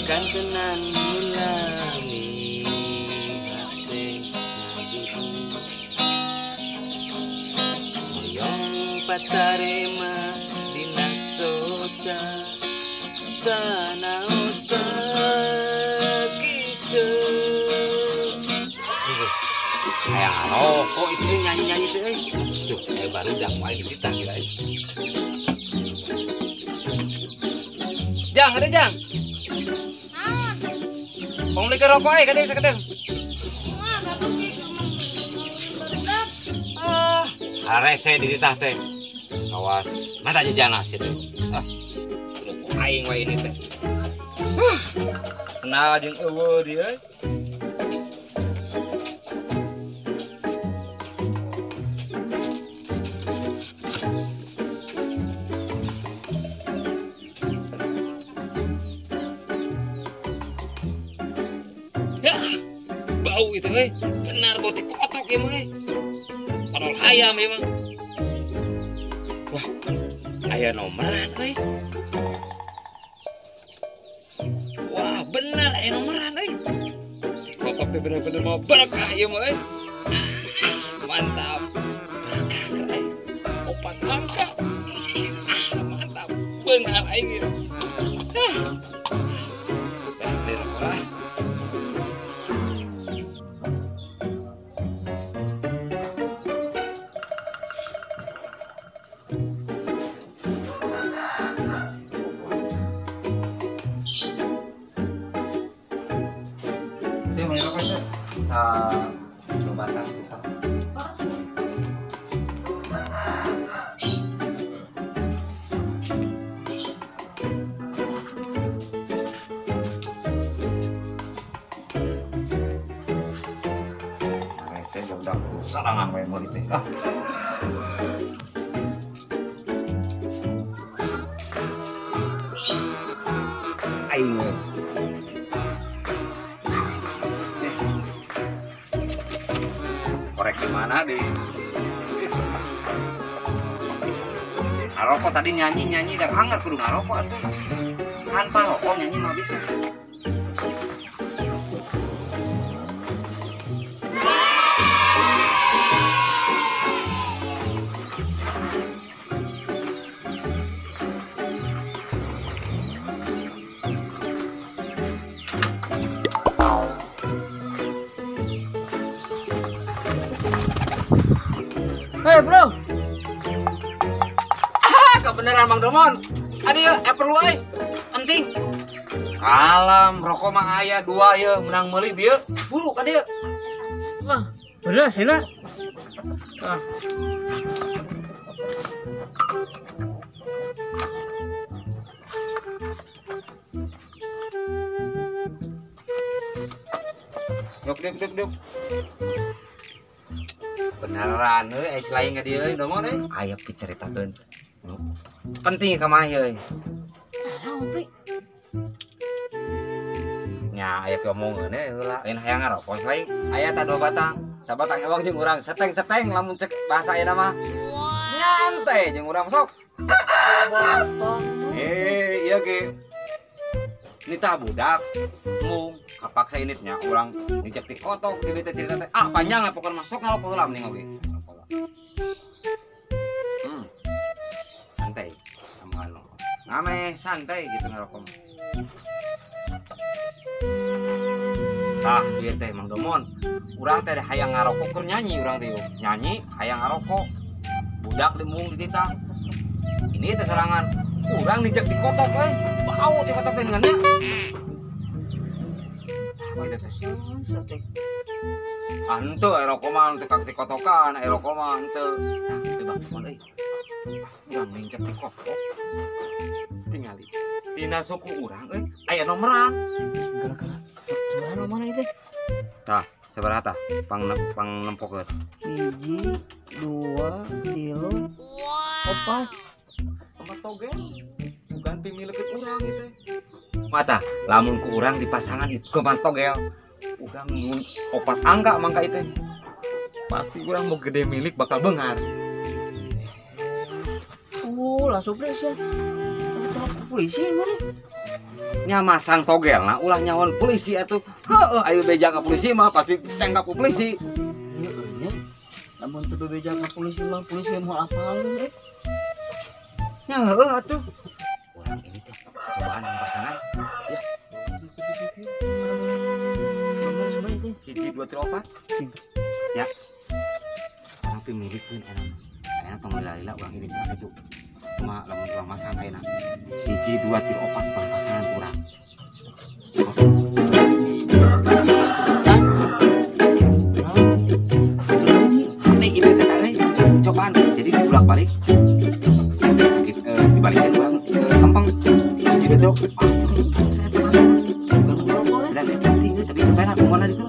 Kantenan mulami hate ngadudu moyong patarema dina soca sanaosa kice. Kayak ngarokok itu nyanyi-nyanyi teh euy. Tuh, baru dah mulai dititah gila. Jang, ada jang. Naon? Pang beli rokok euy kade sakedeung. Wah, bagus sih barudak. Ah, harese dititah teh. Awas, mata jejana sih teh. Ah, rokok aing wae ini teh. Senal jeung eueuh dia euy. Bau itu benar bau kotok ya mah padahal hayam ya mah. Wah, aya nomoran euy. Wah, benar aya nomoran euy. Kotok teh bener-bener mau berkah ya mah euy. Mantap. Berkah keur aing. Opat angka. Mantap. Benar aing ieu. Saya mau rokok sih, sa batang sih. Saya udah sarangan wae meuli teh. Ah. Aing we. Korek di mana deh? Ngarokok tadi nyanyi-nyanyi dan anggar kudu ngarokok atuh. Tanpa rokok nyanyi mah bisa. Hei bro, kebenaran Bang Domon. Ada ya, perlu euy. Penting. Alam rokok mah aya dua ya, menang meuli bieu. Buru ka dieu. Wah, bener sih lah. Ah. Duk duk duk duk. Beneran euy, ais lain ka dieu euy, Domon euy. Aya picaritakeun. Penting ka maneh euy. Naon, Pri? Nya aya piomongeun euy heula. Lain hayang ngarokok lain. Aya tah dua batang. Sabatang ewang jeung urang seteng-seteng lamun cek bahasa ayeuna mah. Nyantai jeung urang sok. Batang. Eh, ieu ge. Nita budak mung kapaksa initnya urang nijek ti kotok di bete cerita teh. Ah, panjang lah pokokna mah sok ngarokok heula mending oge. Santai sama anu. Ngame santai gitu ngarokok mah. Tah, ieu teh Mang Domon. Urang teh hayang ngarokok keur nyanyi urang teh. Nyanyi hayang ngarokok. Budak di mung dititah. Ini teh serangan. Urang nijek di kotok euy. Bau ti kotok teh dengannya. Gitu teh. Ah henteu aya rokok mah teu kak dikotokan, aya rokok mah henteu. Tah, teh Bang Domon euy. Pas urang nincak di kotok tingali tina suku urang euy aya nomoran. Gala-gala. Cuman nomorna itu? Tah, sabaraha tah? Pang nempokeun. 1, 2, 3, 4. Opat togel. Sugan pimilekeun urang ieu teh. Mata, lamun ku urang di pasangan itu ke togel. Urang mun opat angka mangka ieu teh. Pasti urang mau gede milik bakal bengar. Langsung polisi ya. Polisi mana? Nya masang togel nah ulah nyawan polisi atuh. Heeh, ayo beja ka polisi mah pasti ditangkap ku polisi. Heeh nya. Lamun teu bebeja ka polisi mah polisi mau apalin eh. Nya heueuh atuh. Urang ini teh cobaan pasangan. Ya. Hiji dua tilu opat. Ya. Urang teh milikeun enak. Ayeuna tong lila-lila urang ini bilang itu. Cuma lamun urang masang ayeuna. Hiji dua tilu opat tong pasangan urang. Nih ini teh teh cobaan. Jadi dibulak-balik. Sakit dibalikin urang lempeng. Hiji dua tilu opat. Udah penting tapi itu perak kemana itu?